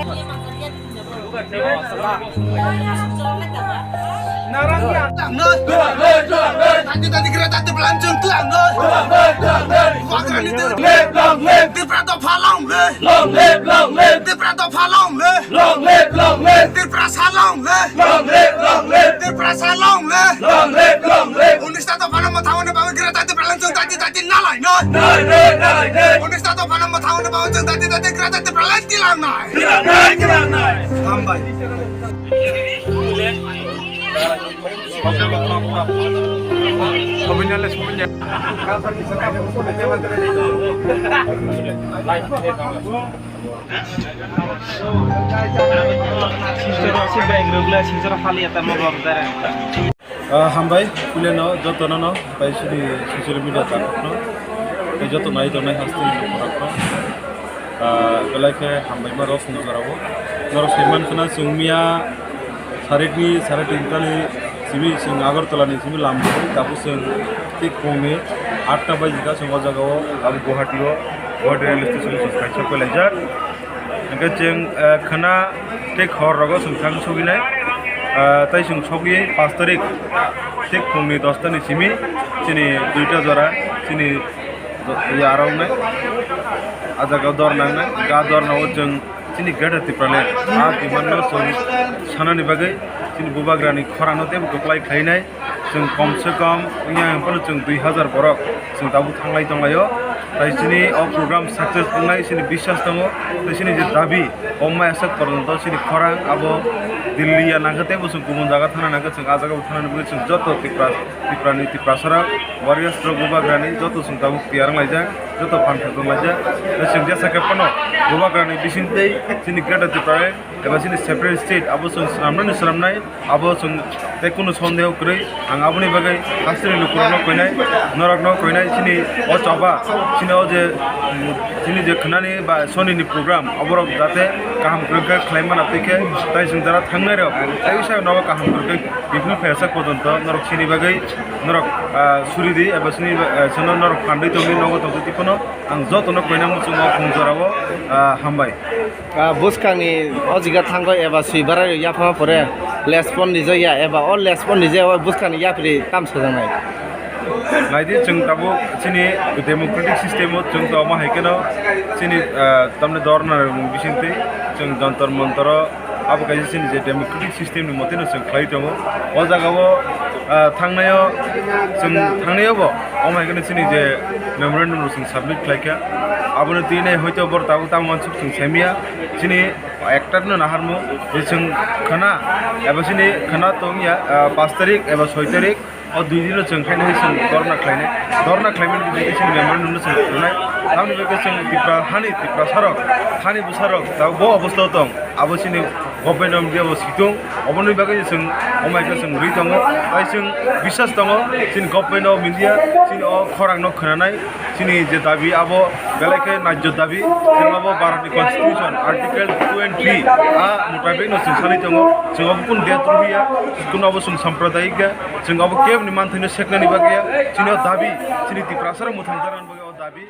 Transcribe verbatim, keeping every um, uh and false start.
Tadi tadi kira tadi pelan jeng tuang noi. Wakrani tu. Long live, long live. Tipra to phalong le. Long live, long live. Tipra to phalong le. Long live, long live. Tiprasa long live. Long live, long live. Tiprasa long live. Long live, long live. Unis ta dopha no mwthangmani bagwi Greater Tipraland chwng dati dati nalai noi. Nalai noi, nalai noi. Unis ta dopha no mwthangmani bagwi chwng dati dati Greater Tipraland tilang noi. Tilang noi, tilang noi. Hambai. Sobinyale, sobinyale. Silchar o se bag rwgwla, silchar o haliya tamo rwgwla. Ah, hambai, puileno jotono no, bai sudi social media tangkokno, tei joto nai tongnai hasteni nokhorakno. Ah, belai khe hambai ma rok phunukjorao. Norok sai mankha na chwng miya Sarikni, sare tinta ni simi chwng Agartala ni simi lam tabuk chwng thik phungni atta baji ka chwng o jaga o tabuk Guwahati o, Guwahati railway station o chwng kaisa pelaijak. Hingke chwng, eh, khwna thik hor rogo chwng thang sogwi nai, eh, tei chwng sogwi pash tarik thik phungni dosta ni simi chini duita jora chini yarok nai, ah jaga o dor nang nai, ga dor nang o chwng chini Greater Tipraland, ah, demand no chwng sanani bagwi chini bubagrani khorang no teibo kwplai khlainai. Chwng kom se kom wngya hwn phano chwng dui hazar borok chwng tabuk thanglai tonglaio. Tai chini o program success wngnai chini biswas tongo. Tai chini je dabi, o maya sak porjonto chini khorang abo Delhi ya nangkhe teibo chwng kubun jaga thangna nangkhe chwng ah jaga bo thangnani bagwi chwng joto Tripura, Tripurani Tiprasarok, warriors rok bubagrani joto chwng tabuk tiyar wnglaijak. Joto phan khe tonglaijak. Tei chwng jesa khe phano bubagrani bisingtwi chini Greater Tipraland eba chini separate state abo chwng swnamnani swnamnai, abo chwng tei kunu sondeho kwrwi. Ang aboni bagwi hasteni lukurokno koinai, norokno koinai, chini o choba, chini o je, chini je khwnani ba sonini program, oborok jate kaham kwrwngkhe khlai mana twi khe, tai chwng jara thangnairok tai wisa nogo kaham kwrwngkhe bibini phaiyasa porjonto norok chini bagwi norok, ah, suri di eba chini ba, ah, chwngno norok phandwi tongdi, nogo tongdi, tei phano ang jotono koinai muchungo khung jorao, ah, hambai. Ah, bwskangni o jaga thango eba swi barai rok yaphama pore lespon rijak ya eba o lespon rijak o bwskangni yapri tam sajaknai. Naidi chwng tabuk chini democratic system o chwng tongma hai kheno chini, ah, tamni dorna rokni bisingtwi chwng Jantar Mantar o abo kaisa chini je democratic system ni mote no chwng khlai tongo. O jaga o, ah, thangnai o chwng thangnai o bo omo hai kheno chini je memorandum rok chwng submit khlai kha. Aboni twi nai hoito boro tabuk tamo uansuk chwng saimaya. Chini ekta no naharmo je chwng khwna eba chini khwna tongya, ah, pash tarik eba soi tarik. O dui dino chwng khainai chwng dorna khlainai. Dorna khlaimani bisi chini memorandum no chwng rwnai. Tamoni bagwi chwng Tripura hani Tiprasarok, hani bwsarok tabuk bo obostha o tong. Abo chini government of India bo situng. Oboni bagwi chwng omo hai khe chwng rwi tongo. Tai chwng biswas tongo chini government of India chini o khorang no khwnanai. Chini je dabi abo belai khe najjo dabi, chwng abo Bharatni Constitution Article twenty A mutabik no chwng sanwi tongo, chwng abo kunu deya tubuya, kunu abo chwng sampradayik ya, chwng abo keboni manthai no seknani bagwi ya, chini o dabi, chini Tiprasarok mwthangjaknani bagwi o dabi.